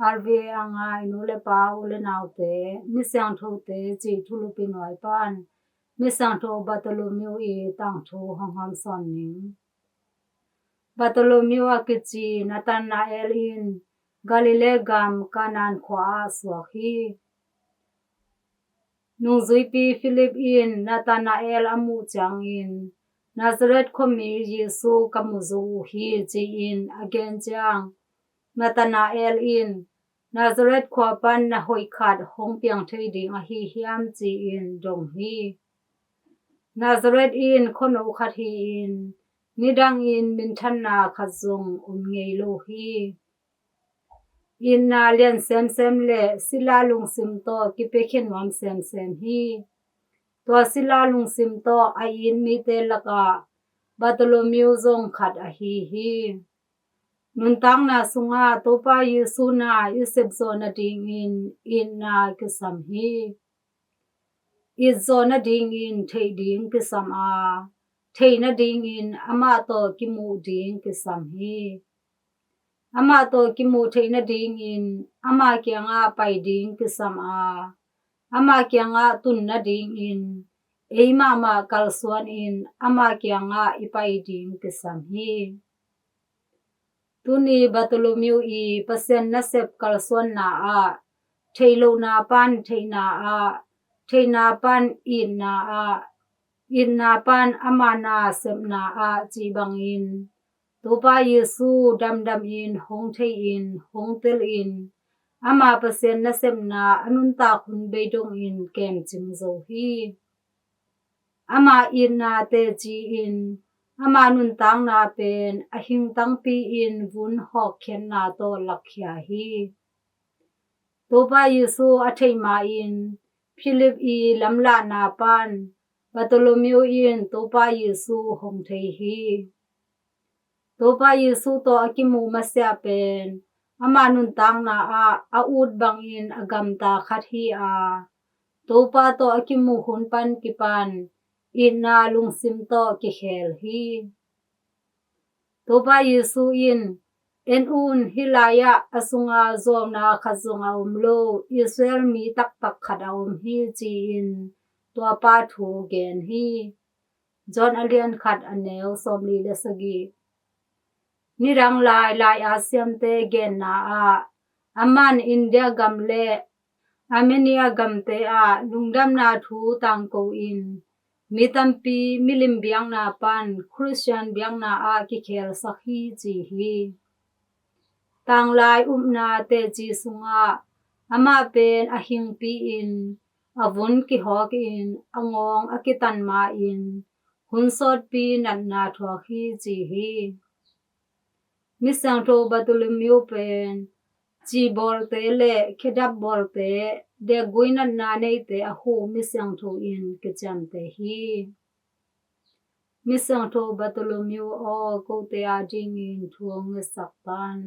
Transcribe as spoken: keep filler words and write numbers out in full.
R V A a ngai nu le pa, u le naute, mi siangthote cih thulupi nuai pan mi siangtho Bartholomew i tangthu hong hawmsawn ning. Bartholomew a kici Nathanael in Galilee gam Kanaan khua ah suak hi. Nungzuipi Philip in Nathanael a muh ciangin, Nazareth khuami Jesu ka mu zo uh hi, ci-in a gen ciang, Nathanael in, Nazareth khua pan na hoih khat hong piang thei ding ahi hiam, ci-in dong hi. Nazareth in khuano khat hi-in, nidangin minthanna khat zong om ngei lo hi. Itna lian semsem le sila lungsim tawh kipiakhia nuam semsem hi. Tua sila lungsim tawh a it mite lakah Bartholomew zong khat ahi hi. Nuntakna sungah Topa Jesu na i sepzawh nadingin itna kisam hi. Itzawh nadingin theih ding kisam a, theih nadingin amah tawh kimuh ding kisam hi. Amah tawh kimuh theih nadingin ama kiangah pai ding kisam a, ama kiangah tun nadingin ei mahmah kalsuanin ama kiangah i pai ding kisam hi. Tuni Bartholomew i Pasian nasep kalsuanna ah, theih lohna pan theihna ah, theihna pan itna ah, itna pan ama na sepna ah cih bangin, Topa Jesu damdamin hong thei-in hong telin, ama Pasian nasepna a nuntak hun bei dongin kemcing zo hi. Ama itna teci-in ama nuntakna pen a hingtangpi-in vun hawkkhiatna tawh lakkhia hi. Topa Jesu a theih ma-in Philip i lamlahna pan Bartholomew in Topa Jesu hong thei hi. Topa Jesu tawh a kimuh masiah pen ama nuntakna ah a ut bangin a gamta khat hi a, Topa tawh a kimuh hun pan kipan itna lungsim tawh kikhel hi. Topa Jesu in, "En un, hih lai-ah a sunga zuauna khat zong a om lo Israel mi taktak khat a om hi," ci-in tua pa thu gen hi. John a lian khat a neu sawmli le sagih. Nidang lai lai-a siamte genna ah, aman India gam le Armenia gamte ah lungdamna thu tangko in mi tampi milim biakna pan Khristian biakna ah kikhelsak hi ci hi. Tanglai upna teci sungah amah pen a hingpi-in a vun kihawkin a ngawng a kitan ma-in hun sawtpi natna thuak hi ci hi. Misiangtho Bartholomew pen cibawlte le khedap bawlte, dekgui natna neite a huh misiangtho in kiciamteh hi. Misiangtho Bartholomew aw, kote adingin thu hong ngetsak tan.